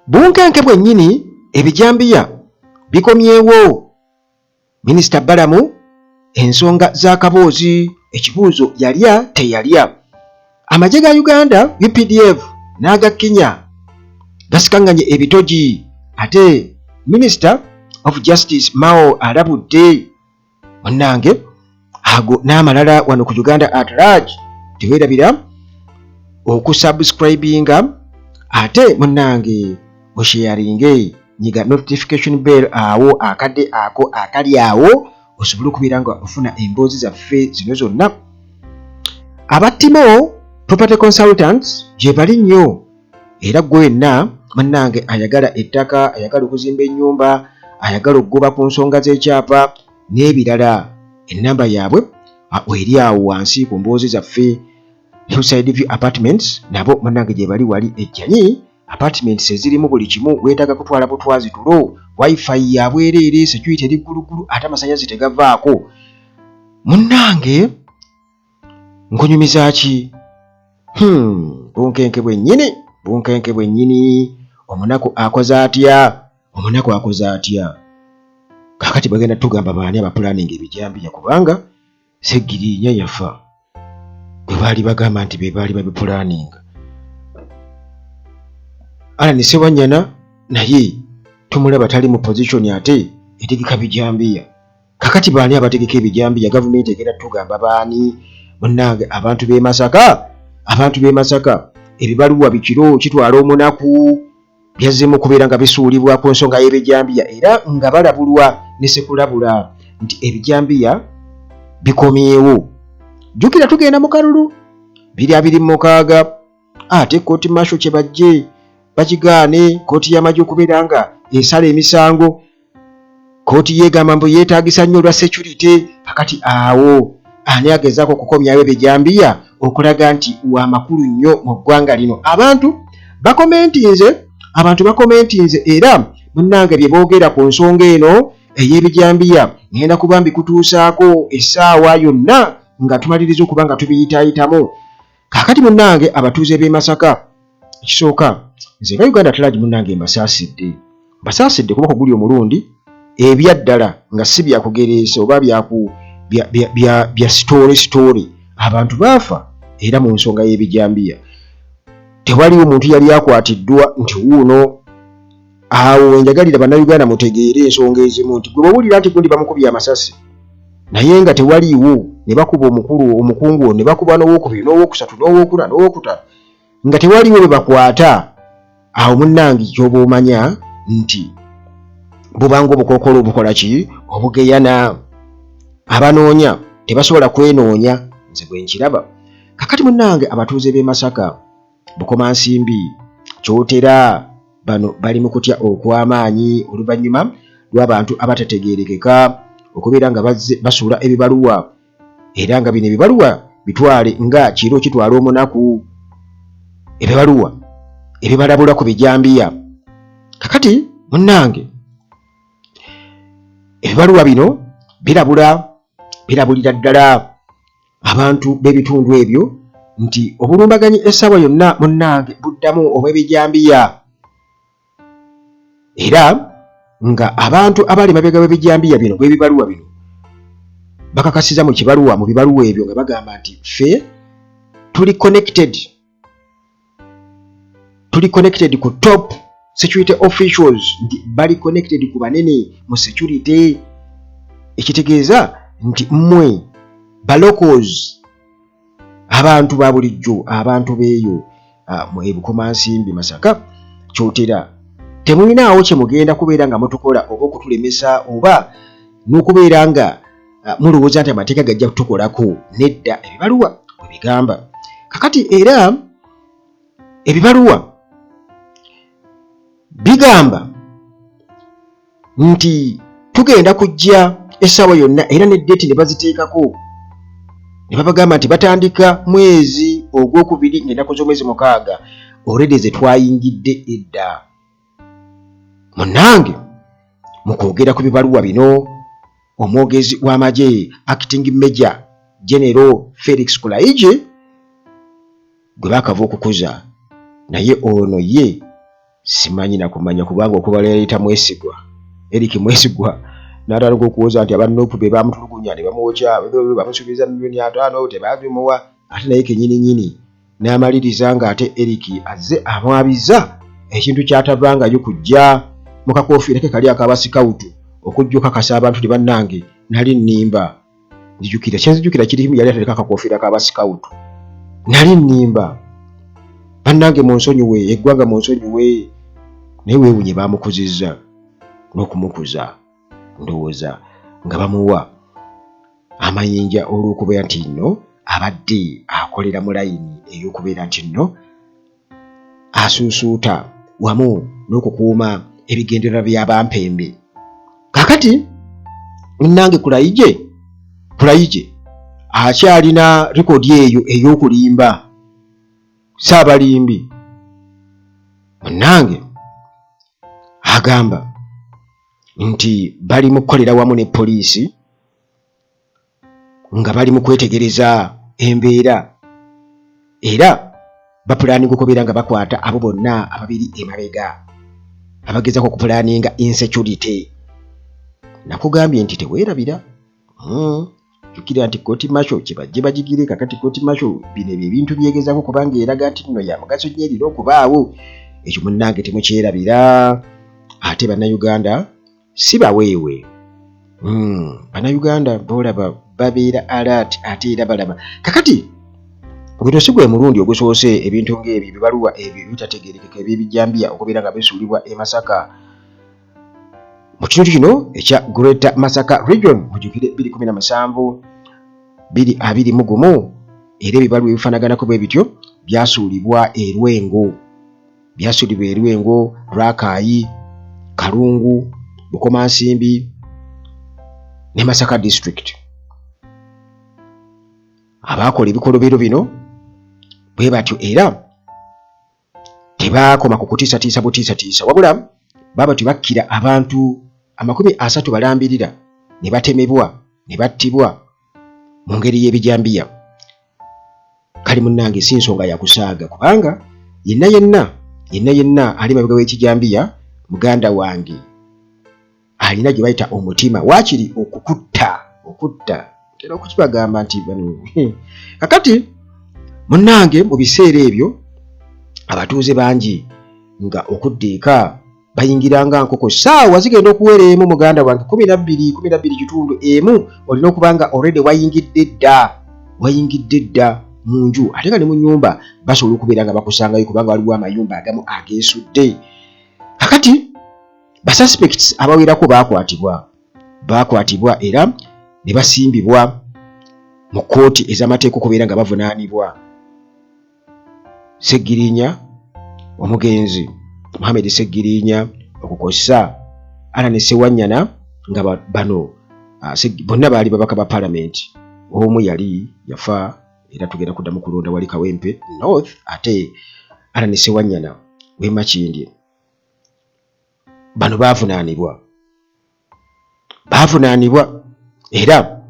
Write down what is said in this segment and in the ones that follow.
Bunkenke bwennyini ebijambiya bikomyewo. Minisita Balamu ensonga z'akaboozi ekibuuzo yalya teyalya. Amagye ga Uganda UPDF n'aga Kenya gasikanganye ebitogi ate Minister of Justice Mao alabudde. Munnange ago n'amalala wano ku Uganda at large, teweerabira okusubscribinga ate munnange osharinge, nyiga notification bell awo akadde ako akali awo osobole okubeera nga ofuna emboozi zaffe zino zonna. Aba Timo Property Consultants gye bali nnyo, era gwe wenna munnange ayagala ettaka, ayagala okuzimba ennyumba, ayagala okugoba ku nsonga z'ekyapa n'ebirala, ennamba yaabwe eri awo wansi ku mboozi zaffe. Hillside View Apartments nabo munnange gye bali wali ejjanyi, apartments ezirimu buli kimu, weetaaga kutwala butwazi tulo, wifi ya bwereere, security eri ggulugulu ate amasannyalaze tegavaako. Munnange nkunyumiza ki? Bunkenke bwennyini, bunkenke bwennyini. Omunaku akoze atya? Omunaku akoze atya? Kaakati bagenda tugamba baani abapulaninga ebijambiya, kubanga Segirinya yafa bwe baali bagamba nti be baali babipulaninga. Allan Sewanyana naye tumulaba tali mu position ate etegeka bijambiya. Kakati baani abategeka ebijambiya? Gavumenti egenda tugamba baani. Munnange abantu b'e Masaka, abantu b'e Masaka, ebibaluwa bikiro kitwala omunaku byazzeemu okubeera nga bisuulibwa ku nsonga y'ebijambiya, era nga balabulwa ne sekulabula nti ebijambiya bikomyewo. Jjukira tugenda mu kalulu 2026, ate kooti martial kye bajje bakigaane, kooti y'amagye okubeera nga esala emisango, kooti yeegamba mbu yeetaagisa nnyo olwa security. Kakati awo ani agezaako okukomyawo ebijambiya okulaga nti wa makulu nnyo mu ggwanga lino? Abantu bakomentinze, abantu bakomentinze, era munnange bye boogera ku nsonga eno ey'ebijambiya ngenda kuba mbikutuusaako essaawa yonna nga tumaliriza okuba nga tubiyitaayitamu. Kaakati munnange abatuuze b'e Masaka, ekisooka nze nga Uganda at large munnange mbasaasidde, mbasaasidde kuba kuguli omulundi ebyaddala nga si byakugereesa oba bya story story. Abantu baafa era mu nsonga y'ebijambiya tewaliwo muntu yali akwatiddwa nti wuuno. Awo wenjagalira Bannayuganda mutegeere ensonga ezimu nti gwe bawulira nti gundi bamukubye amasasi naye nga tewaliiwo, ne bakuba omukulu omukungu, ne bakuba n'owokubiri n'owokusatu n'owokuna n'owokutaano nga tewaliwo bwe bakwata, awo munnange kyoba omanya nti bubanga obukookolo obukola ki obugeyana, abanoonya tebasobola kwenoonya. Nze bwe nkiraba. Kakati munnange abatuuze b'e Masaka, Bukomansimbi, Kyotera, bano bali mu kutya okw'amaanyi oluvannyuma lw'abantu abatategeerekeka okubeera nga bazze basuula ebibaluwa, era nga bino ebibaluwa bitwale nga kiro kitwala omunaku, ebibaluwa ebibalabula ku bijambiya. Kakati munnange ebibaluwa bino birabula, birabulira ddala abantu b'ebitundu ebyo nti obulumbaganyi essaawa yonna munnange buddamu obw'ebijambiya, era nga abantu abali mabega w'ebijambiya bino bw'ebibaluwa bino bakakasiza mu kibaluwa, mu bibaluwa ebyo nga bagamba nti ffe tuli connected, tuli connected ku top security officials, nti bali connected ku banene mu security, ekitegeeza nti mmwe balocals, abantu ba bulijjo, abantu beeyo mu Ebukomansimbi, Masaka, Kyotera, temulinaawo kye mugenda kubeera nga mutukola oba okutulemesa oba n'okubeera nga mulowooza nti amateeka gajja kutukolako. Nedda, ebibaluwa bwe bigamba. Kakati era ebibaluwa bigamba nti tugenda kujja essaawa yonna, era ne date ne baziteekako ne babagamba nti batandika mwezi ogwokubiri ng'ennaku z'omwezi 6, already ze twayingidde edda. Munnange mu kwogera ku bibaluwa bino, omwogezi w'amagye Acting Major General Felix Kulayigye gwe baakava okukuza, naye ono ye Simanyi nakumanya kubanga okuva lwe yayita Mwesigwa, Eric Mwesigwa, n'atandika okuwoza nti aba Nup be baamutulugunya ne bamwokya, bamusuubiza 50,000,000 tebazimuwa, ate naye kennyini nnyini n'amaliriza ng'ate Eric azze amwabizza ekintu ky'atavangayo kujja mu kakoofiira ke kali ak'abasikawutu okujja okakasa abantu nti bannange nali nnimba. Nzijukira kyenzijukira kiri yali ataleka akakofiira k'abasikawutu, nali nnimba, bannange munsonyiwe, eggwanga munsonyiwe. Naye weewunye baamukuzizza n'okumukuza, ndowooza nga bamuwa amayinja olw'okubeera nti nno abadde akolera mu layini ey'okubeera nti nno asuusuuta wamu n'okukuuma ebigendererwa by'abampembe. Kakati munnange Kulayigye, Kulayigye akyalina rekodi eyo ey'okulimba Ssaabalimbi munnange agamba nti bali mu kukolera wamu ne poliisi nga bali mu kwetegereza embeera era bapulaninga okubeera nga bakwata abo bonna ababiri emabega abagezako okupulaninga insecurity. Nakugambye nti teweerabira. Jjukira nti kooti masho kyebajje bagigire kakati kooti masho bino ebyo ebintu byegezako kubanga eraga nti nno ya mugaso nnyo erina okubaawo. Ekyo munnange temukyerabira. Ate bannayuganda si baweewe. Bannayuganda boolaba babeera alert ate era balaba. Kakati guno si gwe mulundi ogusoose ebintu ng'ebyo, ebibaluwa ebyo ebitategeerekeka eby'ebijambiya okubeera nga bisuulibwa e Masaka mu kitundu kino ekya Greater Masaka Region. Mujjukire 2017 2021 era ebibaluwa ebifaanaganako bwe bityo byasuulibwa e Lwengo, byasuulibwa e Lwengo, Rakai, Kalungu, Bukomansimbi ne Masaka District. Abaakola ebikolobero bino bwe batyo era tebaakoma ku kutiisatiisa butiisatiisa, wabula baba tebakkira abantu 30 balambirira ne batemebwa ne battibwa mu ngeri y'ebijambiya. Kale munnange si nsonga ya kusaaga kubanga yenna yenna yenna yenna ali mabega w'ekijambiya muganda wange alina gye bayita omutima waakiri okukutta okutta ntera okukibagamba nti bano. Kakati munnange mu biseera ebyo abatuuze bangi nga okudda eka bayingira nga nkoko, ssaawa zigenda okuwera emu muganda wange, 12, 12 kitundu emu, olina okuba nga already wayingidde dda, wayingidde dda mu nju, ate nga ne mu nnyumba basobola okubeera nga bakusangayo kubanga waliwo amayumba agamu ageesudde. Kakati ba suspects abawerako baakwatibwa, baakwatibwa era ne basimbibwa mu kkooti ez'amateeka okubeera nga bavunaanibwa. Ssegirinya, omugenzi Muhammed Ssegirinya, okukozesa Allan Ssewanyana, nga bano bonna baali babaka ba palamenti. Omu yali yafa era tugenda kuddamu kulonda wali Kawempe North, ate Allan Ssewanyana w'e Makindye. Bano baavunaanibwa, baavunaanibwa era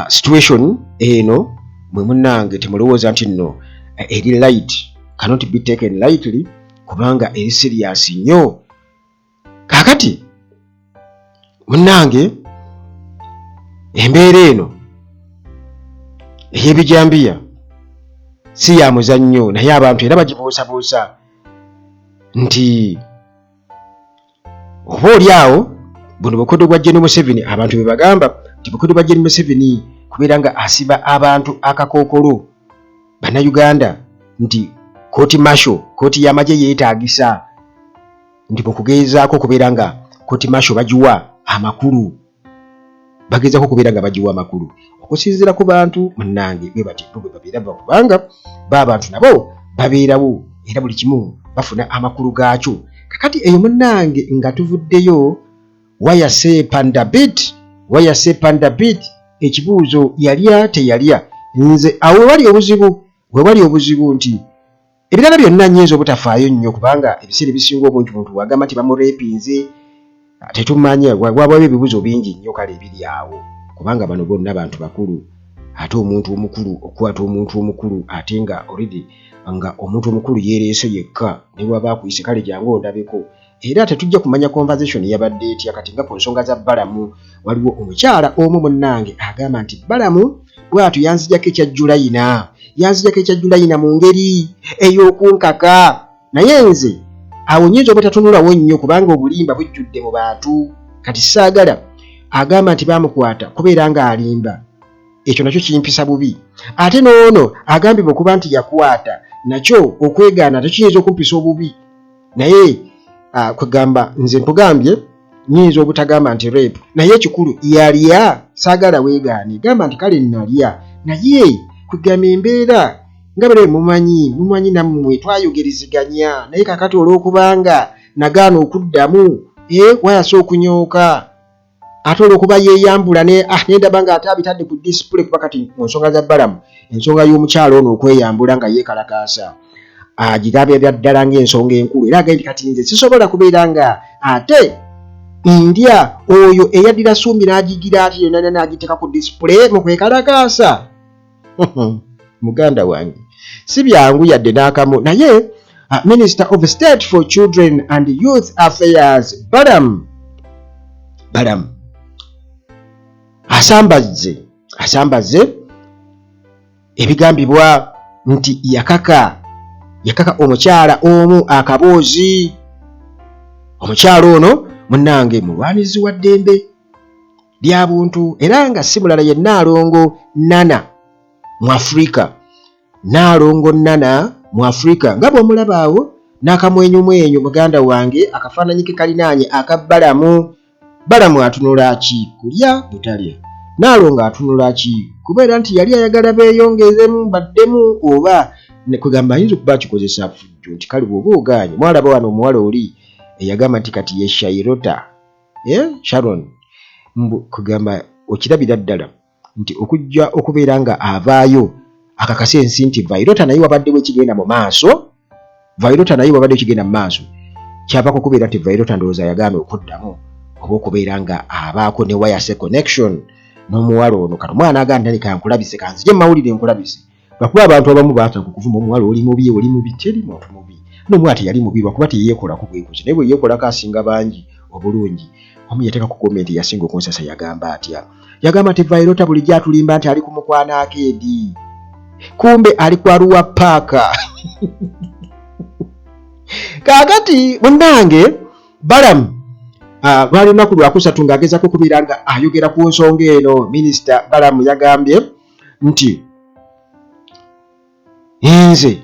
situation eno mwe munnange temulowooza nti nno eri light, cannot be taken lightly kubanga eri serious nnyo. Kaakati munnange embeera eno ey'ebijambiya si ya muzannyo, naye abantu era bagibuusabuusa nti oba oli awo buno bukodyo bwa Gen Museveni. Abantu be bagamba nti bukodyo bwa Gen Museveni kubeera nga asiba abantu akakookolo bannayuganda nti kooti martial, kooti y'amagye yeetaagisa, nti mu kugezaako okubeera nga kooti martial bagiwa amakulu, bagezaako okubeera nga bagiwa amakulu okusinziira ku bantu munnange bwe bati bo bwe babeera, kubanga ba abantu nabo babeerawo era buli kimu bafuna amakulu gaakyo. Kakati eyo munnange nga tuvuddeyo waya sepandabit, waya sepandabit, ekibuuzo yalya teyalya? Nze awo wewali obuzibu, wewali obuzibu nti ebirala byonna nnyinza obutafaayo nnyo kubanga ebiseera ebisinga obungi muntu wagamba nti bamurepinze tetumanya, wabawo ebibuuzo bingi nnyo kale ebiri awo kubanga bano bonna bantu bakulu, ate omuntu omukulu okukwata omuntu omukulu ate nga already nga omuntu omukulu yeereese yekka ne bw'aba akuyise kale jangu ondabeko era tetujja kumanya conversation yabadde etya. Kati nga ku nsonga za Balamu, waliwo omukyala omu munnange agamba nti Balamu bw'atyo yanzijako ekya Julayina, yanzijako ekya Julayina mu ngeri ey'okunkaka, naye nze awo nyinza obutatunulawo nnyo kubanga obulimba bujjudde mu bantu. Kati saagala agamba nti baamukwata kubeera ng'alimba, ekyo nakyo kimpisa bubi. Ate n'ono agambibwa okuba nti yakwata, nakyo okwegaana tekiyinza okumpisa obubi. Naye kwegamba nze nkugambye nyinza obutagamba nti rape, naye ekikulu yalya, saagala weegaane, gamba nti kale nalya. Naye kwegamba embeera nga bale mumanyi nammwe twayogerezeganya, naye kakati olw'okubanga nagaana okuddamu wayasa okunyooka, ate olw'okuba yeeyambula nendaba nga ate abitadde ku display. Kuba kati mu nsonga za Balamu, ensonga y'omukyalo ono okweyambula nga yeekalakaasa agirabira ddala ng'ensonga enkulu, era agambye nti kati nze sisobola kubeera nga ate ndya oyo eyaddira sumbi n'agigira ati yonna n'agiteeka ku display mu kwekalakaasa. Muganda wange, si byangu yadde n'akamu. Naye Minister of State for Children and Youth Affairs Balaam asambazze ebigambibwa nti yakaka omukyala omu akaboozi. Omukyala ono munnange mulwanizi wa ddembe lya buntu, era nga si mulala ye Nnaalongo Nana mu Afrika, Nnaalongo Nana mu Afrika, nga bw'omulaba awo n'akamwenyumwenyu. Muganda wange, akafaananyi ke kalinaanye aka Balamu. Balamu atunula ki? Kulya butalya. Nnaalongo atunula ki? Kubeera nti yali ayagala beeyongezemu baddemu, oba kwegamba ayinza okuba akikozesa fujjo nti kale bw'oba ogaanye. Mwalaba wano omuwala oli eyagamba nti kati ye Shairota, Sharon, mbu kugamba okirabira ddala nti okujja okubeera nga avaayo akakasa ensi nti Vairota naye wabaddewo ekigenda mu maaso, Vairota naye wabaddewo ekigenda mu maaso, kyava ku kubeera nti Vairota ndowooza yagaana okuddamu oba okubeera nga abaako ne wireless connection n'omuwala ono. Kati omwana agamba nti kankulabise, kanzije mu mawulire nkulabise, lwakuba abantu abamu baataka okuvuma omuwala, oli mubi, oli mubi. Teri muntu mubi, n'omuwala teyali mubi, lwakuba teyeekolako bwekuzi, naye bwe yeekolako asinga bangi obulungi. Omu yateeka ku comment yasinga okunsasa, yagamba atya? Yagamba nti Vairota bulijjo atulimba nti ali ku mukwano akeedi, kumbe ali ku Arua paaka. Kaakati munnange, Balamu lwali lunaku lwakusatu ng'agezako okubeera nga ayogera ku nsonga eno. Minisita Balamu yagambye nti nze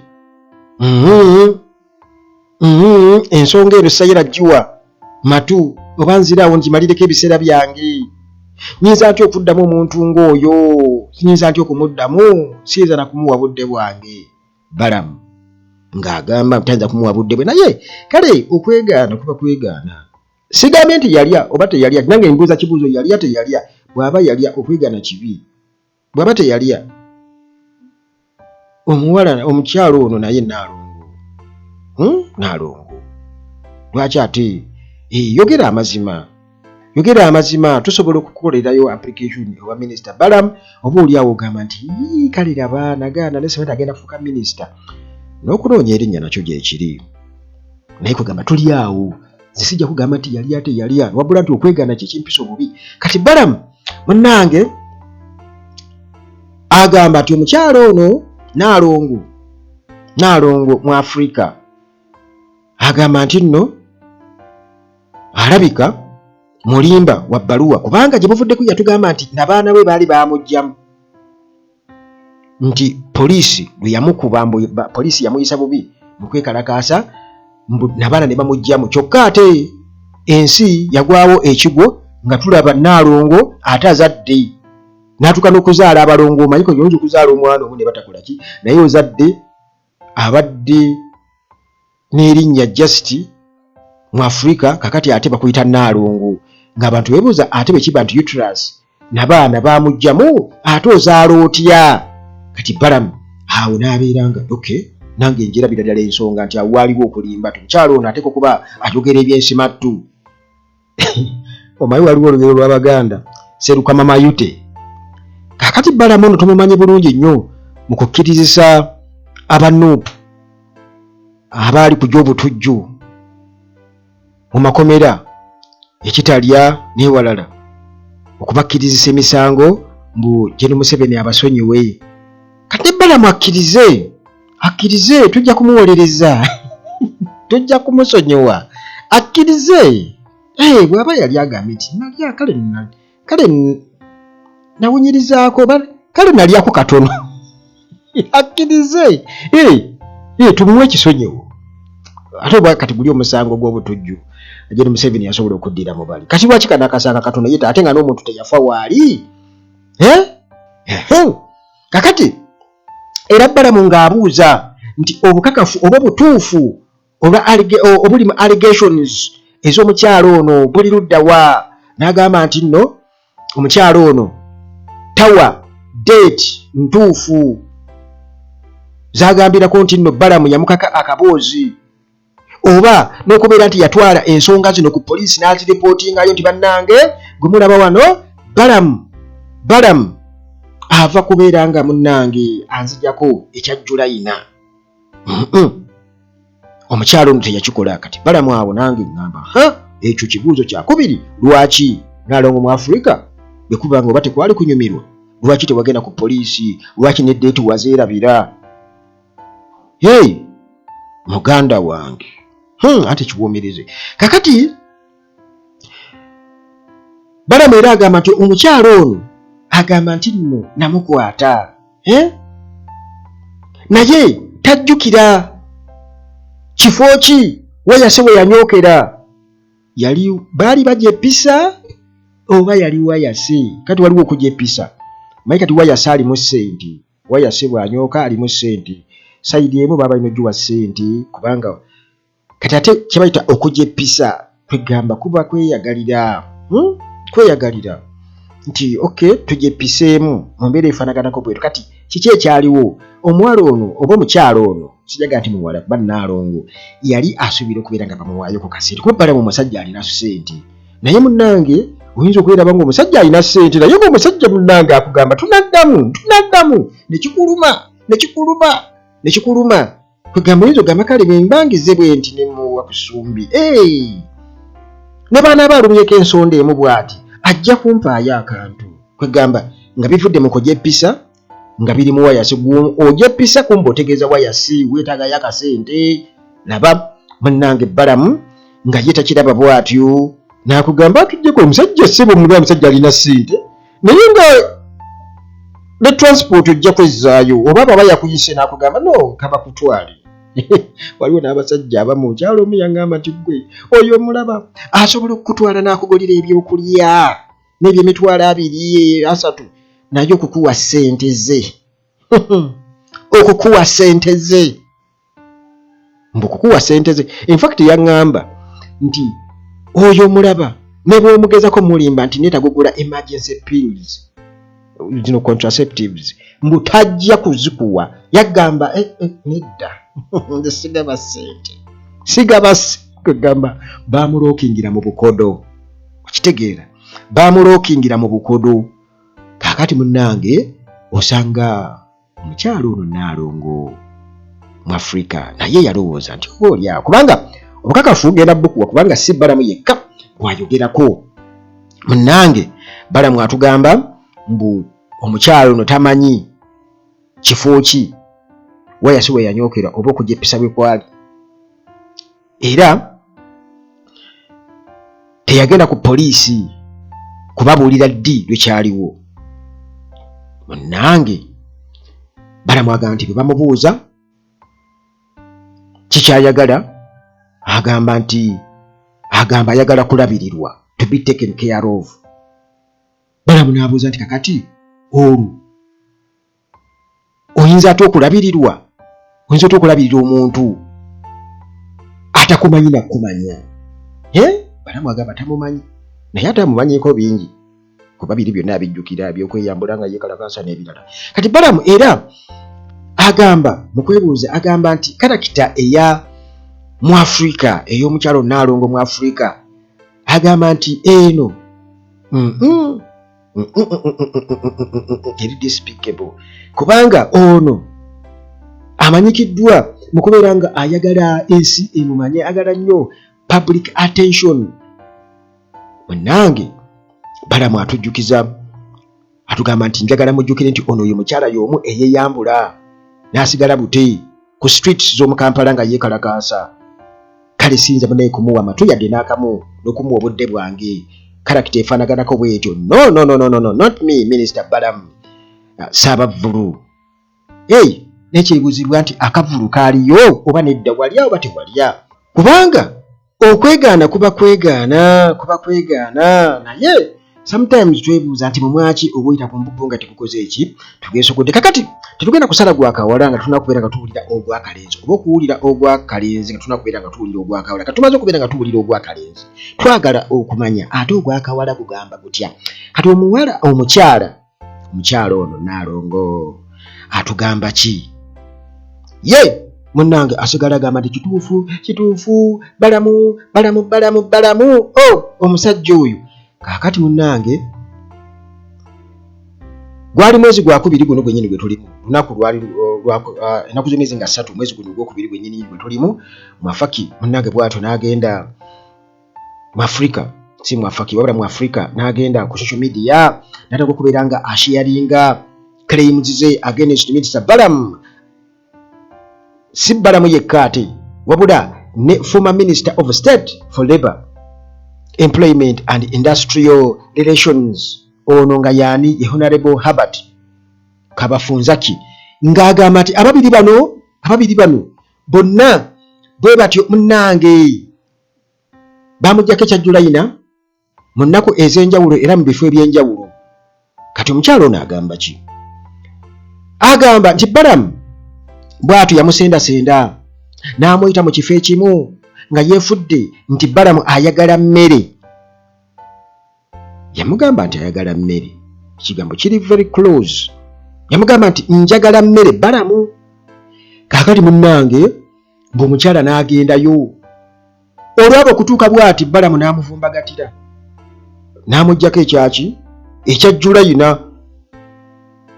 ensonga eno sayira giwa matu oba nziraawo ngimalireko ebiseera byange. Nyinza ntya okuddamu omuntu ng'oyo? Nyinza ntya okumuddamu? Siyinza na kumuwa budde bwange. Balamu ng'agamba tayinza kumuwa budde bwe, naye kale okwegaana kuba kwegaana. Sigambye nti yalya oba teyalya, nange mbuuza kibuuzo, yalya teyalya? Bw'aba yalya, okwegaana kibi. Bw'aba teyalya, omuwala omukyalo ono naye Naalongo, Naalongo, lwaki ate yogera amazima, yogera amazima. Tusobola okukukolerayo application owa Minisita Balamu, oba oli awo ogamba nti kale laba nagaana ne sementi agenda kufuuka minisita, n'okunoonya erinnya nakyo gyekiri. Naye kwegamba tuli awo, nze sijja kugamba nti yalya teyalya, wabula nti okwegaana kyekimpisa obubi. Kati Balamu munnange agamba nti omukyalo ono Naalongo mu Afrika, agamba nti nno alabika mulimba wa bbaluwa, kubanga gye buvuddeko yatugamba nti nabaana be baali baamugjamu nti poliisi lwe yamukuba, mbu poliisi yamuyisa bubi mu kwekalakaasa, mbu nabaana ne bamugjamu. Kyokka ate ensi yagwawo ekigwo nga tulaba Naalongo ate azadde n'atuuka n'okuzaala abalongo. Omanyi oyinza okuzaala omwana omu ne batakola ki, naye ozadde abadde n'erinnya just mu Afrika, kakati ate bakuyita Naalongo, ng'abantu beebuuza ate bwe kiba nti uterus nabaana baamugjamu, ate ozaala otya? Kati Balamu awo n'abeera nga okay, nange njerabira ddala ensonga nti awo waaliwo okulimba ti mukyalo ono ateeka okuba ayogera ebyensimattu. Omanyi waliwo olugero lw'Abaganda, serukama mayute. Kaakati Balamu ono tumumanyi bulungi nnyo mu kukkirizisa aba Nuupu. Abaali ku gy'obutujju mu makomera ekitalya n'ewalala okubakkirizisa emisango mbu Gen Museveni abasonyiwe. Kati ne Balamu akkirize, akkirize, tujja kumuwolereza, tujja kumusonyiwa, akkirize. Hey, bw'aba yali agambye nti nalya kale kale nawunyirizaako kale nalyako katono akkirize tumuwe ekisonyiwo ate oba kati guli omusango gw'obutujju Gen Museveni yasobola okuddira mu bali kati lwaki kano akasango katono yeta ate nga n'omuntu teyafa waali kakati era Balamu ng'abuuza nti obukakafu oba obutuufu obuli mu allegations ez'omukyalo ono buli ludda wa n'agamba nti nno omukyalo ono tawa date ntuufu zagambirako nti nno Balamu yamukaka akaboozi oba n'okubeera nti yatwala ensonga zino ku poliisi n'aziripootingayo nti bannange gwe mulaba wano Balamu Balamu ava kubeera nga munnange anzijako ekya Julayina. Omukyalo ono teyakikola. Kati Balamu awo nange ŋŋamba ha ekyo kibuuzo kyakubiri, lwaki Nalongo mu Afrika bwe kuba nga oba tekwali kunyumirwa, lwaki tewagenda ku poliisi, lwaki ne deeti wazeerabira? Hey muganda wange, ate kiwuumirize. Kakati Balamu era agamba nti omukyalo ono agamba nti nno namukwata naye tajjukira kifo ki wayase we yanyookera, yali baali bagyepisa oba yali wayase. Kati waliwo okugyepisa, manyi kati wayase alimu ssente, wayase bw'anyooka alimu ssente, sayidi emu baba balina ogiwa ssente kubanga kati ate kyebayita okugyepisa kwegamba kuba kweyagalira, kweyagalira nti okay tugyepiseemu mu mbeera efaanaganako bwetu. Kati kiki ekyaliwo? Omuwala ono oba omukyalo ono, sijaga nti muwala kuba Nnaalongo, yali asuubira okubeera nga bamuwaayo ku kasente kuba Balamu omusajja alina ssente, naye munnange oyinza okweraba ng'omusajja alina ssente naye ng'omusajja munnange akugamba tunaddamu tunaddamu nekikuluma nekikuluma nekikuluma kwegamba oyinza ogamba kale bwembangize bwe nti ne muwa ku sumbi ne baana aba alumyeko ensonda emu bw'ati ajja kumpaayo akantu, kwegamba nga bivudde mu kugyepisa nga biri mu wayasi. Ogyepisa kumba otegeeza wayasi weetaagayo akasente. Laba munnange Balamu nga ye takiraba bw'atyo n'akugamba atujjeko omusajja ssebo mulwa omusajja alina ssente naye nga ne transport ojja kwezzaayo oba baba yakuyise n'akugamba no kabakutwale. Waliwo n'abasajja abamu, omukyalo omu yaŋŋamba nti ggwe oyo omulaba asobola okukutwala n'akugulira ebyokulya n'ebyemitwalo 2 3 naye okukuwa ssente ze okukuwa ssente ze mbu kukuwa ssente ze. Infact yaŋŋamba nti oyo omulaba ne bw'omugezako mulimba nti neetaaga okugula emergency pills zino contraceptives mbu tajja kuzikuwa, yagamba nedda nze sigaba ssente sigaba kwegamba bamulookingira mu bukodo, okitegeera, bamulookingira mu bukodo. Kaakati munnange osanga omukyalo ono Nnaalongo mu Afrika naye yalowooza nti oba oli awo, kubanga obukakafu genda bukuwa kubanga si Balamu yekka gwayogerako. Munnange Balamu atugamba mbu omukyalo ono tamanyi kifo ki wayasi we yanyookera oba okugyepisa bwe kwali, era teyagenda ku poliisi kubabuulira ddi lwe kyaliwo. Munnange Balamu agamba nti bwe bamubuuza kikyayagala agamba nti agamba ayagala kulabirirwa, to be taken care of. Balamu n'abuuza nti kakati olwo oyinza ate okulabirirwa, oyinza otya okulabirira omuntu atakumanyi nakumanya? Balamu agamba tamumanyi naye ate amumanyiiko bingi kuba biri byonna abijjukira ebyokweyambula nga yeekalakaasa n'ebirala. Kati Balamu era agamba mu kwebuuza agamba nti karakita eya mu Afrika ey'omukyalo Nnaalongo mu Afrika agamba nti eno eri despicable kubanga ono amanyikiddwa mu kubeera nga ayagala ensi emumanye, ayagala nnyo public attention. Munnange Balamu atujjukiza, atugamba nti njagala mujjukire nti ono ye mukyala y'omu eyeyambula n'asigala bute ku streets z'omu Kampala nga yeekalakaasa. Kale siyinza munaye kumuwa matu yadde n'akamu n'okumuwa obudde bwange. Character efaanaganako bwetyo, no, no, no, no, no, no, not me, Minister Balamu Saabavvulu. Ei, nekyebuzibwa nti akavulu kaaliyo oba nedda, walya oba tewalya? Kubanga okwegaana kuba kwegaana, kuba kwegaana, naye sometimes twebuuza nti mumwaki obuyita ku mbubu nga tegukoze eki tugesokodde. Kakati tetugenda kusala gwakawala nga tulina kubeera nga tuwulira ogwakalenzi, oba okuwulira ogwakalenzi nga tulina kubeera nga tuwulira ogwakawala. Kati tumaze okubeera nga tuwulira ogwakalenzi, twagala okumanya ate ogwakawala gugamba gutya. Kati omuwala, omukyala ono Naalongo atugamba ki? Ye munnange asigala agamba nti kituufu, kituufu, Balamu, Balamu, Balamu, Balamu o omusajja oyo. Kaakati munnange gwali mwezi gwakubiri guno gwennyini gwe tulimu, lunaku lwali ennaku z'omwezi nga 3, mwezi guno ogwokubiri gwennyini gwe tulimu. Mwafaki munnange bw'atyo n'agenda mu Afrika, si mu Afaki wabula mu Afrika, n'agenda ku social media n'atandika okubeera nga asharinga claims ze against Minister Balamu. Si Balamu yekka ate, wabula ne former Minister of State for Labour, Employment and Industrial Relations, ono nga yaani? Ye Honorable Herbert Kabafunzaki, ng'agamba nti ababiri bano bonna bwe batyo munnange bamugjako ekya Julayina mu nnaku ez'enjawulo era mu bifo eby'enjawulo. Kati omukyalo ono agamba ki? Agamba nti Balamu bw'atyo yamusendasenda n'amuyita mu kifo ekimu nga yeefudde nti Balamu ayagala mmere. Yamugamba nti ayagala mmere, ekigambo kiri very close. Yamugamba nti njagala mmere, Balamu. Kaakati munnange ng'omukyala n'agendayo, olwaba okutuuka bw'ati Balamu n'amuvumbagatira n'amuggyako ekyaki ekyajjulayina.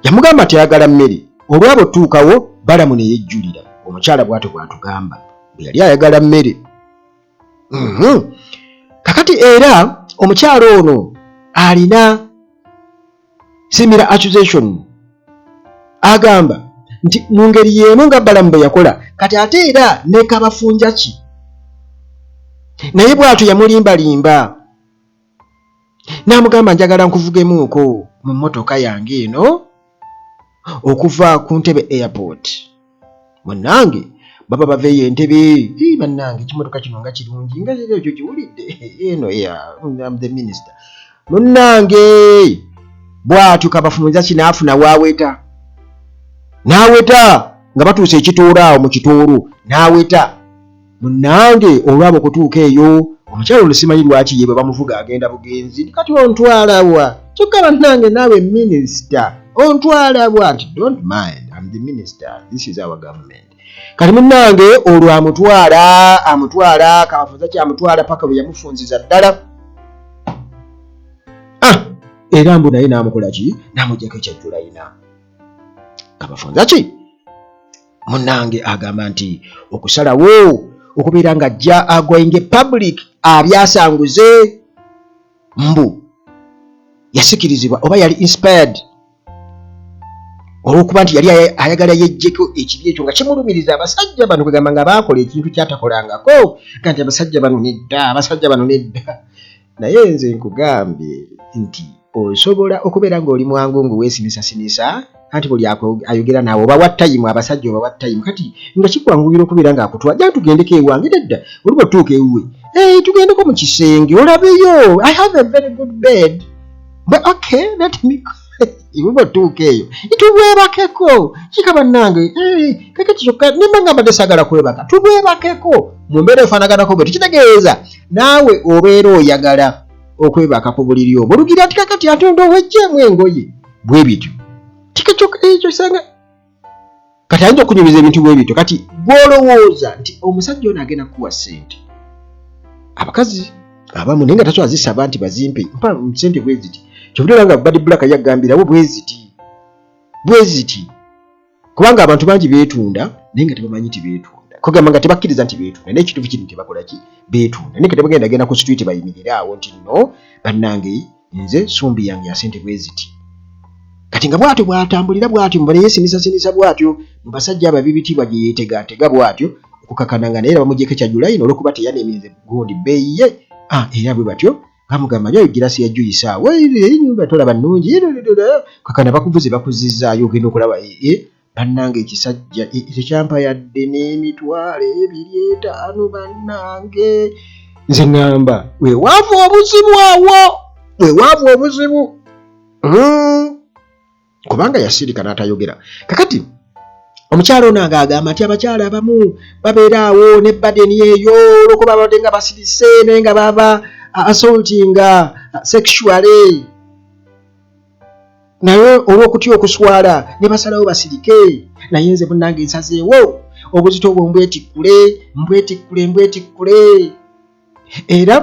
Yamugamba nti ayagala mmere, olwaba otuukawo Balamu ne yejjulira. Omukyala bw'atyo bw'atugamba bwe yali ayagala mmere. Kakati era omukyala ono alina similar accusation, agamba nti mu ngeri y'emu nga Balamu bwe yakola, kati ate era ne Kabafunjaki naye bw'atyo yamulimbalimba n'amugamba, njagala nkuvugemuuko mu mmotoka yange eno okuva ku Ntebe Airport. Munnange baba bava eyo Entebe. "Ii, bannange, ekimotoka kino nga kirungi, nga ekyo kiwulidde eno ya I'm the minister." Munnange bw'atyo Kabafunza ki n'afuna waaweta, n'aweta nga batuuse ekituuro awo mu kituuru n'aweta. Munnange olwaba okutuuka eyo, omukyalo ono simanyi lwaki ye bwe bamuvuga agenda bugenzi. Kati ontwala wa? Kyokka bannange naawe minisita ontwala wa? Nti don't mind, I'm the minister, this is our government. Kati munnange olwo amutwala, amutwala, Kabafunza ki amutwala paka bwe yamufunziza ddala. Ah, era mbu naye n'amukola ki? N'amugyako ekyajjulayina. Kabafunza ki munnange agamba nti okusalawo okubeera ng'ajja agoinge public abyasanguze, mbu yasikirizibwa oba yali inspired olw'okuba nti yali ayagala yeggyeko ekibi ekyo nga kimulumiriza abasajja bano, kwegamba nga baakola ekintu kyatakolangako, ga nti abasajja bano nedda, abasajja bano nedda. Naye nze nkugambye nti osobola okubeera ng'oli mwangu ng'oweesinisasinisa, anti buli ayogera naawe obawa time, abasajja obawa time. Kati nga kikwanguyira okubeera ng'akutwala, jja tugendeko ewange. Nedda, oli bwetuuka ewuwe, hey, tugendeko mu kisenge olabeyo, I have a very good bed. But okay, let me iwe bwetuuka eyo tubwebakeko kika bannange. Eh, kakati kyokka nimba nga mbadde saagala kwebaka, tubwebakeko mu mbeera efaanaganako bwe tukitegeeza, naawe obeera oyagala okwebaka ku buliri obwo, olugira nti kakati ate ndowejjeemu engoye bwe bityo ekyo sanga. Kati ayinza okunyumiza ebintu bwe bityo. Kati gw'olowooza nti omusajja ono agenda kukuwa ssente, abakazi abamu naye nga tasobola zisaba nti bazimpe, mpa ssente bwe ziti, kyovudde nga Bad Black yagambirawo bwe ziti bwe ziti, kubanga abantu bangi beetunda naye nga tebamanyi nti beetunda. Kugamba nga tebakkiriza nti beetunda, naye ekituufu kiri nti bakola ki? Beetunda. Naye tebagenda genda ku street bayimirire awo nti no bannange nze sumbi yange ya sente bwe ziti. Kati nga bw'atyo bw'atambulira bw'atyo mu yeesinisasinisa bw'atyo mu basajja abo ab'ebitiibwa gye yeetegaatega bw'atyo okukakana nga naye era bamugyeko ekya July olw'okuba teyaneeminze gundi bbeeyi ye. Ah, era bwe batyo bamugamba nyo egirasi ya juyisi awo enyumba tolaba nnungi kakana bakuvuze bakuzizzaayo ogenda okulaba eh, eh, bannange ekisajja eh, tekyampa yadde n'emitwalo ebiri etaano bannange nze ŋŋamba wewaava obuzibu awo wewaava obuzibu hmm. Kubanga yasirika n'atayogera. Kakati omukyala ono nga agamba nti abakyala abamu babeera awo ne badeni eyo olwokuba babadde nga basirise naye nga baba assaultinga sexually, naye olw'okutya okuswala ne basalawo basirike. Naye nze munnange nsazeewo obuzito obwo mbwetikkule, mbwetikkule, mbwetikkule. Era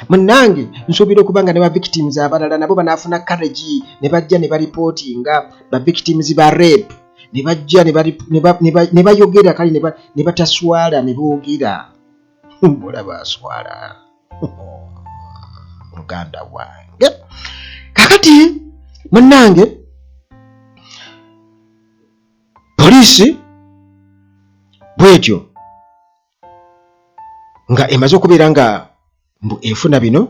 munnange nsuubira okuba nga ne ba victims abalala nabo banaafuna courage ne bajja ne baripootinga ba victims ba rape, ne bajja ne bayogera, kale ne bataswala ne boogera. Olaba aswala muganda wange. Kakati munnange poliisi bwetyo nga emaze okubeera nga mbu efuna bino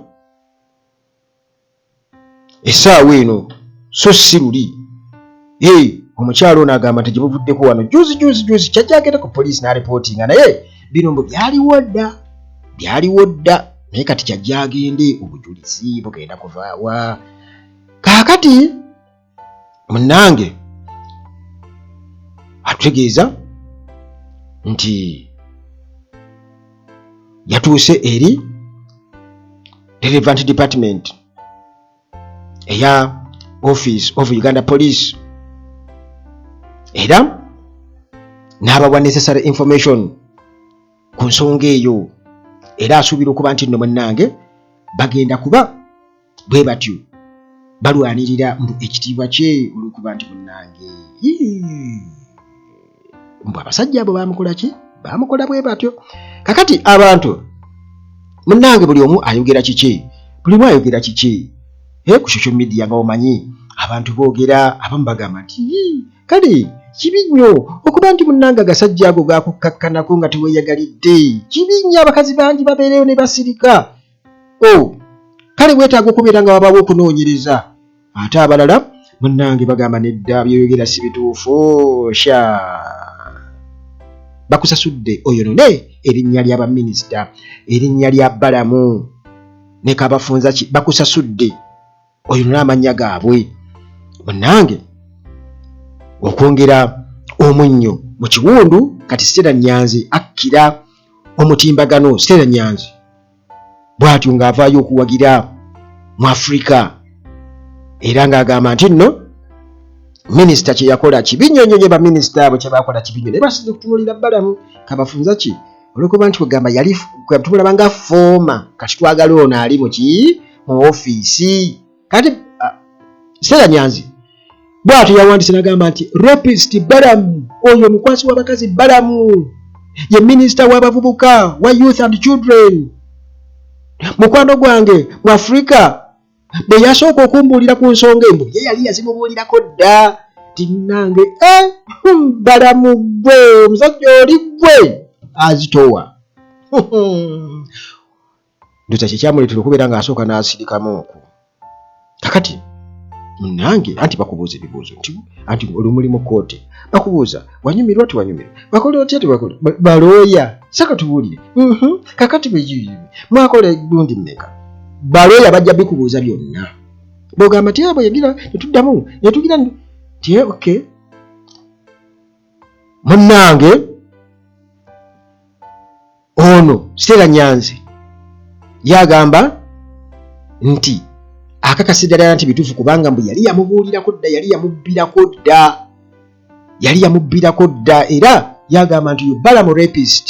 essaawa eno, so si luli. Omukyalo ono agamba nti gyebuvuddeko wano juzi juzi juzi kyajja agenda ku poliisi n'alipootinga, naye bino mbu byaliwo dda, byaliwo dda, naye kati kyajja agende obujulizi bugenda kuvaawa. Kaakati munnange atutegeeza nti yatuuse eri relevant department eya Office of Uganda Police era n'abawa necessary information ku nsonga eyo, era asuubira okuba nti nno munnange bagenda kuba bwe batyo balwanirira mbu ekitiibwa kye olw'okuba nti munnange mbu abasajja abo bamukola ki, bamukola bwe batyo. Kakati abantu munnange buli omu ayogera kiki, buli omu ayogera kiki ku social media, nga omanyi abantu boogera, abamu bagamba nti kale kibi nnyo okuba nti munnange agasajja ago gakukkakkanako nga teweeyagalidde, kibi nnyo, abakazi bangi babeereyo ne basirika. Oh, kale weetaaga okubeera nga wabaawo okunoonyereza. Ate abalala munnange bagamba nedda, byoyogera si bituufu, sha bakusasudde oyonone erinnya lya baminisita, erinnya lya Balamu ne Kabafunza ki, bakusasudde oyonone amannya gaabwe. Munnange okwongera omunnyo mu kiwundu, kati Stella Nyanzi akkira omutimbagano. Stella Nyanzi bw'atyo ng'avaayo okuwagira mu Afrika era ng'agamba nti nno minisita kye yakola kibi nnyo nnyo nnyo, baminisita abo kye baakola kibi nnyo, naye basinze kutunuulira Balamu Kabafunza ki olw'okuba nti kwegamba yali tumulaba nga fooma, kati twagala ono ali mu ki mu ofiisi. Kati Stella Nyanzi bw'atyo yawandiise n'agamba nti rapist Balamu, oyo omukwasi w'abakazi Balamu, ye minisita w'abavubuka wa youth and children, mukwano gwange mu Afrika, bwe yasooka okumbuulira ku nsonga embu ye yali yazimubuulirako dda ti nange eh, Balamu gwe omusajja oli gwe azitowa. Ndoza kyekyamuleetera okubeera ng'asooka n'asirikamu okwo. Kakati munange anti bakubuuza ebibuuzo nti anti oli muli mu kkooti, bakubuuza wanyumirwa tiwanyumirwa, bakola otya tibakola, balooya saka tubuulire mhm, kakati mwakola gundi mmeka, balooya bajja bikubuuza byonna. Bwogamba ti abo yagira netuddamu netugira nti eh, okay munnange ono Stella Nyanzi yagamba nti akakasira ddala nti bituufu, kubanga mbu yali yamubuulirako dda, yali yamubbirako dda, yali yamubbirako dda, era yagamba nti yo Balamu rapist,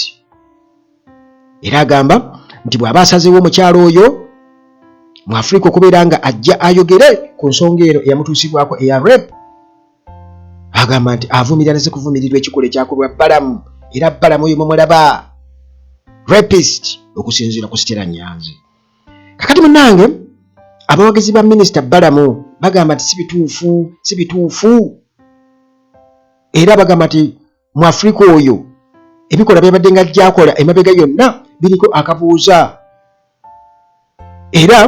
era agamba nti bw'aba asazeewo omukyalo oyo mu Afrika okubeera nga ajja ayogere ku nsonga eno eyamutuusibwako eya rape, agamba nti avumirira ne zikuvumirirwa ekikolwa ekyakolwa Balamu Era Balamu oyo mumulaba rapist okusinziira ku Stella Nyanzi. Kakati munange abawagizi ba minisita Balamu bagamba nti si bituufu, si bituufu, era bagamba nti mu Afrika oyo ebikola byabadde nga gyakola emabega yonna biriko akabuuza, era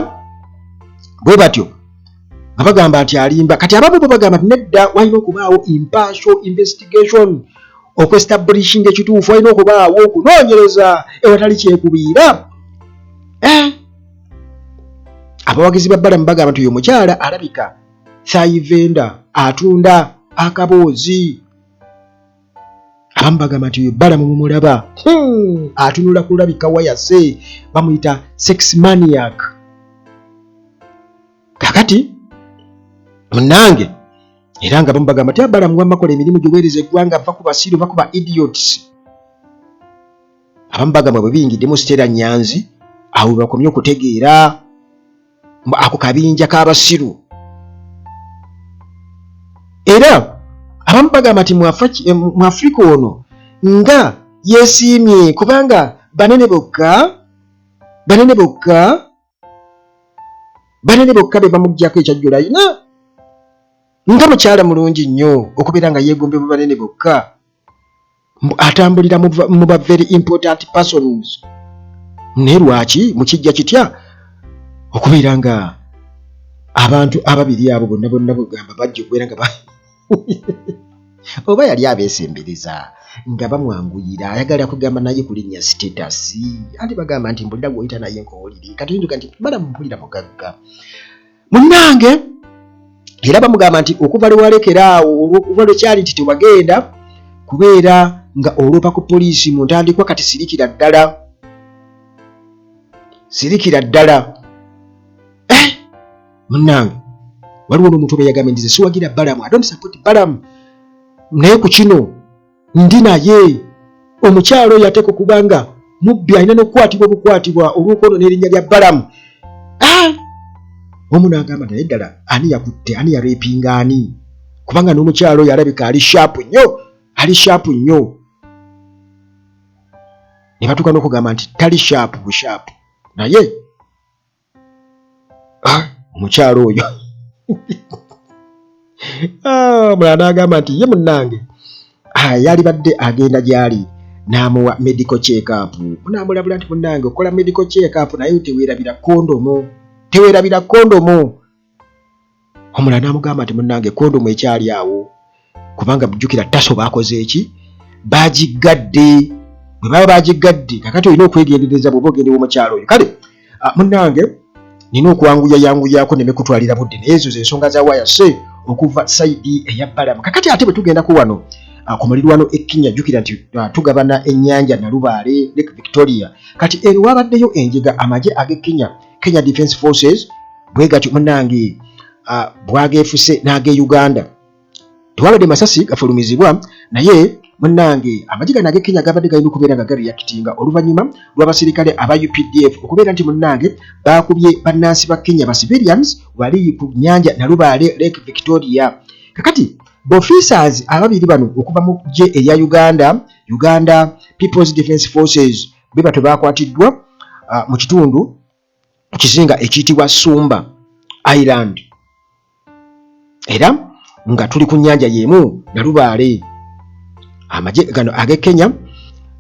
bwe batyo nga bagamba nti alimba. Kati abamu bo bagamba nti nedda, walina okubaawo impartial investigation okwestablishinga ekituufu, walina okubaawo okunoonyereza ewatali kyekubiira. Abawagizi ba Balamu bagamba nti oyo mukyala alabika thayivenda atunda akaboozi. Abamu bagamba nti oyo Balamu mumulaba, atunula kulabika wayase, bamuyita sex maniac. Kakati munange era nga abamu bagamba nti Balamu wammakola emirimu giweereza eggwanga, va ku basiru, va ku ba idiots. Abamu bagamba bwe biyingiddemu Stella Nyanzi awo we bakomye okutegeera ako kabinja k'abasiru. Era abamu bagamba nti mu Afrika ono nga yeesiimye kubanga banene bokka, banene bokka, banene bokka be bamuggyako ekyajjula ayina, nga mukyala mulungi nnyo okubeera nga yeegombebwa banene bokka, atambulira mu ba very important persons. Naye lwaki mukijja kitya okubeera nga abantu ababiri abo bonna bonna bwegamba bajja okubeera nga oba yali abeesembereza nga bamwanguyira, ayagala kugamba naye kulinnya status. Anti bagamba nti mbulira gw'oyita naye nkuwulire. Kati oyinza nti Balamu mpulira mugagga munnange, era bamugamba nti okuva lwe walekera awo, okuva lwe kyali nti tewagenda kubeera nga oloopa ku poliisi mu ntandikwa, kati sirikira ddala, sirikira ddala. Munnange waliwo n'omuntu oba yagambye nti siwagira Balamu, I don't support Balamu, naye ku kino ndi naye. Omukyalo oyo ateeka okuba nga mubbi, alina n'okukwatibwa obukwatibwa olw'okwonoona erinnya lya Balamu. Omu n'agamba naye ddala ani yakutte, ani yarepinga ani, kubanga n'omukyalo oyo alabika ali sharp nnyo, ali sharp nnyo. Ne batuuka n'okugamba nti tali sharp busharp, naye omukyalo oyo omulala n'agamba nti ye munnange yalibadde agenda gy'ali n'amuwa medical check up, munaamulabula nti munnange okola medical check up naye teweerabira kondomu, teweerabira kondomu. Omulala n'amugamba nti munnange kondomu ekyali awo, kubanga jjukira taso baakoze eki, baagiggadde. Bwe baba baagiggadde kakati olina okwegendereza bw'oba ogenda ew'omukyalo oyo. Kale munnange nina okwanguya yanguyaako neme kutwalira budde, naye ezo z'ensonga za wayase okuva side eya Balamu. Kakati ate bwe tugendako wano ku mulirwano e Kenya, jjukira nti tugabana ennyanja Nalubaale, Lake Victoria. Kati eno wabaddeyo enjega amagye ag'e Kenya, Kenya Defence Forces, bwe gatyo munnange bwageefuse n'ag'e Uganda. Tewabadde masasi gafulumizibwa, naye munnange amagye gano ag'e Kenya gabadde galina okubeera nga gareactinga oluvannyuma lw'abasirikale aba UPDF okubeera nti munnange baakubye bannansi ba Kenya, ba civilians, wali ku nnyanja Nalubaale, Lake Victoria. Kakati bofficers ababiri bano okuva mu ggye erya Uganda, Uganda People's Defence Forces, be batyo baakwatiddwa mu kitundu kizinga ekiyitibwa Sumba Island, era nga tuli ku nnyanja y'emu Nalubaale. Amagye gano ag'e Kenya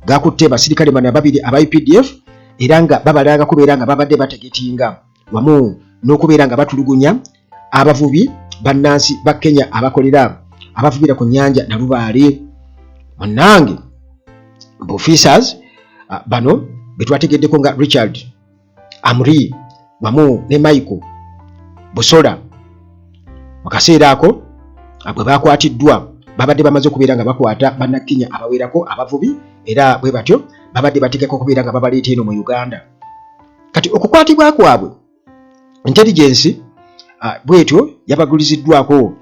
gakutte basirikale bano ababiri aba UPDF, era nga babalanga kubeera nga babadde bategetinga wamu n'okubeera nga batulugunya abavubi bannansi ba Kenya abakolera abavubira ku nnyanja Nalubaale. Munnange officers bano betwategeddeko nga Richard Amri wamu ne Michael Busola, mu kaseera ako bwe bakwatiddwa babadde bamaze okubeera nga bakwata bannakenya abawerako abavubi, era bwe batyo babadde bategeka okubeera nga babaleeta eno mu Uganda. Kati okukwatibwa kwabwe intelligence bwetyo yabaguliziddwako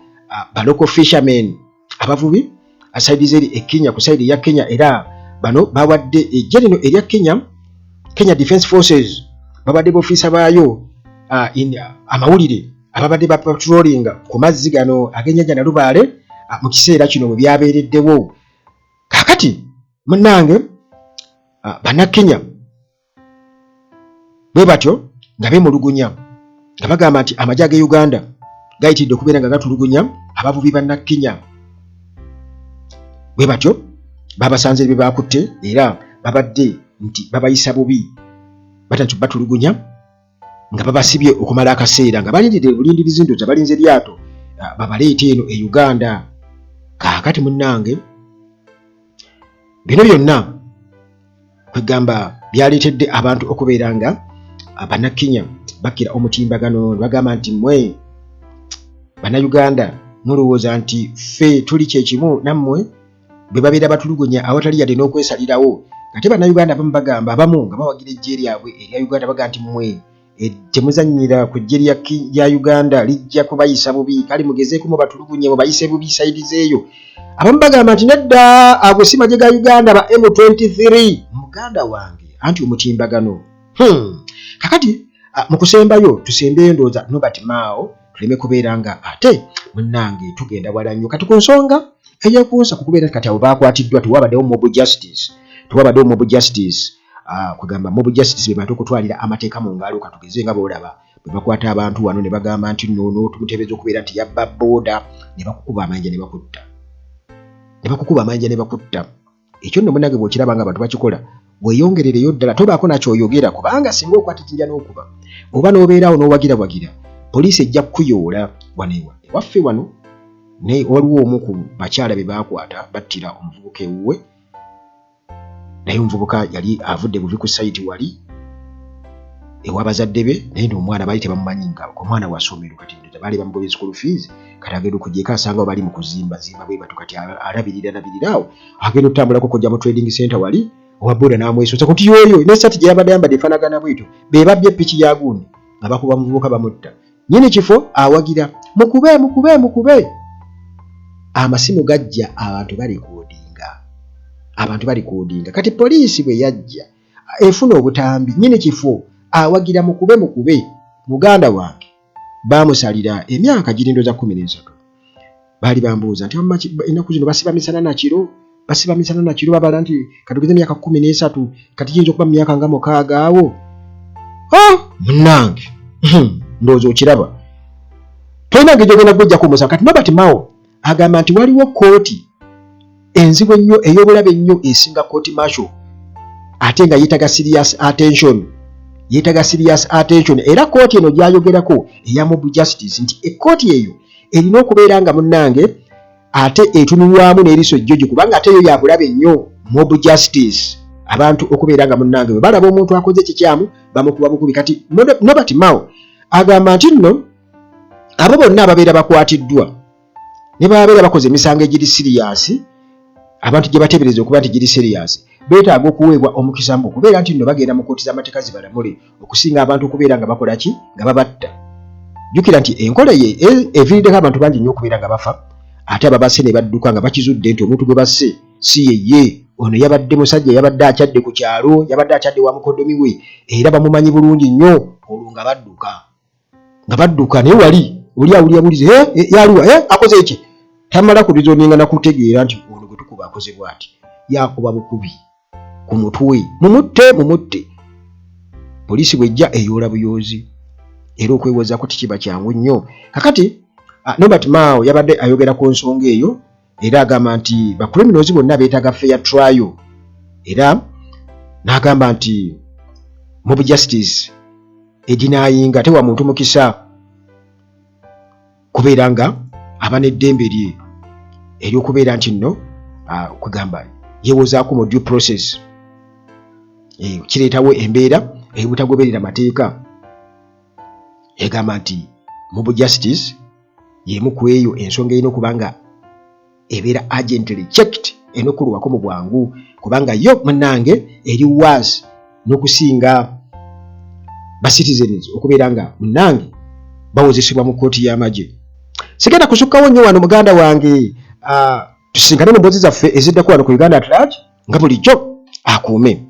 ba local fishermen, abavubi side zeri e Kenya, ku side ya Kenya. Era bano bawadde ejje lino erya Kenya, Kenya Defence Forces, babadde bofiisa baayo amawulire ababadde ba patrolling ku mazzi gano ag'ennyanja Nalubaale mu kiseera kino bwe byabeereddewo. Kaakati Munnange, Bannakenya bwe batyo nga beemulugunya nga bagamba nti amagye ag'e Uganda gayitiridde okubeera nga gatulugunya abavubi Bannakenya. Bwe batyo babasanze bye bakutte era babadde nti babayisa bubi, batandise batulugunya nga babasibye okumala akaseera nga balindiridde bulindirizi, ndoza balinze lyato babaleete eno e Uganda. Kaakati munnange, bino byonna kwegamba byaleetedde abantu okubeera nga Bannakenya bakkira omutimbagano ne bagamba nti mmwe Bannayuganda mulowooza nti ffe tuli kyekimu nammwe bwe babeera batulugunya awatali yadde n'okwesalirawo. Ate Bannayuganda abamu bagamba, abamu nga bawagira eggye lyabwe erya Uganda, bagamba nti mmwe temuzannyira ku ggye lya Uganda, lijja kubayisa bubi, kale mugezeeko mubatulugunye mubayise bubi side zeeyo. Abamu bagamba nti nedda, ago si magye ga Uganda, ba M23. Muganda wange, anti omutimbagano. Kakati mu kusembayo tusembeyo ndowooza Norbert Mao, tuleme kubeera nga ate munnange tugenda wala nnyo. Kati ku nsonga eyekunsa ku kubeera kati abo bakwatiddwa, tewabaddewo mob justice, tewabaddewo mob justice. Kugamba mob justice be bantu okutwalira amateeka mu ngalo. Katugeze nga boolaba bwe bakwata abantu wano ne bagamba nti nono tumuteebereza okubeera nti yabba booda, ne bakukuba amayinja ne bakutta, ne bakukuba amayinja ne bakutta. Ekyo nno munnange bw'okiraba nga abantu bakikola, weeyongerereyo ddala, tobaako nakyoyogera, kubanga singa okwata ejjinja n'okuba oba n'obeeraawo n'owagirawagira, poliisi ejja kukuyoola. Wano ewaffe wano ne waliwo omu ku bakyala be baakwata battira omuvubuka ewuwe, naye omuvubuka yali avudde buvi ku site wali ew'abazadde be, naye n'omwana baali tebamumanyi nga omwana wa ssomero. Kati baali bamugobye school fees. Kati agenda okugyeka asanga bali mu kuzimba zimba bwe batyo. Kati alabirira alabirira awo, agenda okutambulako kujja mu trading center wali, owa boda n'amwesosa kuti yoyo n'essaati gye yabadde ayambadde efaanagana bwetyo, be babbye ppiki ya gundi nga bakuba muvubuka bamutta. Nnyini kifo awagira mukube, mukube, mukube. Amasimu gajja, abantu barecordinga, abantu barecordinga. Kati poliisi bwe yajja efuna obutambi, nnyini kifo awagira mukube, mukube. Muganda wange, baamusalira emyaka girindoza 13. Baali bambuuza nti ennaku zino basiba misana nakiro, basiba misana nakiro, babala nti katugeze emyaka 13, kati giyinza okuba mu myaka nga 6 awo. Oh, munnange, ndowooza okiraba, tolina ngeri gyogenda kugujjako omusango. Kati Norbert Mao agamba nti waliwo kkooti enzibu ennyo, ey'obulabe ennyo, esinga court martial, ate nga yeetaga serious attention, yeetaga serious attention. Era kkooti eno gy'ayogerako eya mob justice, nti ekkooti eyo erina okubeera nga munnange ate etunulwamu n'eriiso ejjogi, kubanga ate eyo yabulabe nnyo. Mob justice, abantu okubeera nga munnange bwe balaba omuntu akoze ekikyamu bamukuba bukubi. Kati Norbert Mao agamba nti nno abo bonna ababeera bakwatiddwa ne babeera bakoze emisango egiri serious, abantu gye bateebereza okuba nti giri serious, beetaaga okuweebwa omukisa mbu okubeera nti nno bagenda mu kooti z'amateeka zibalamule, okusinga abantu okubeera nga bakola ki, nga babatta. Jjukira nti enkola ye eviiriddeko abantu bangi nnyo okubeera nga bafa, ate ababasse ne badduka nga bakizudde nti omuntu gwe basse si yeye. Ono yabadde musajja yabadde akyadde ku kyalo, yabadde akyadde wa mukodomi we, era bamumanyi bulungi nnyo. Olwo nga badduka, nga badduka, naye wali oli awulira bulizi yaliwa akoze eki, tamala kureasoninga nakutegeera nti ono gwe tukuba akoze bwati, yakuba bukubi ku mutwe, mumutte, mumutte. Poliisi bwejja eyoola buyoozi, era okwewozaako tekiba kyangu nnyo. Kakati Norbert Mao yabadde ayogera ku nsonga eyo, era agamba nti ba criminals bonna beetaaga fair trial, era n'agamba nti mob justice edenyinga, tewa muntu mukisa kubeera nga aba n'eddembe lye ery'okubeera nti nno kugamba yeewozaako mu due process. Kireetawo embeera ey'obutagoberera mateeka. Egamba nti mob justice y'emu ku eyo ensonga erina okuba nga ebeera urgently checked, erina okukolwako mu bwangu, kubanga yo munnange eri worse n'okusinga ba citizens okubeera nga munnange bawozesebwa mu kkooti y'amagye. Sigenda kusukkawo nnyo wano, muganda wange. Tusinkane mu mboozi zaffe eziddako wano ku Uganda at Large nga bulijjo. Akuume.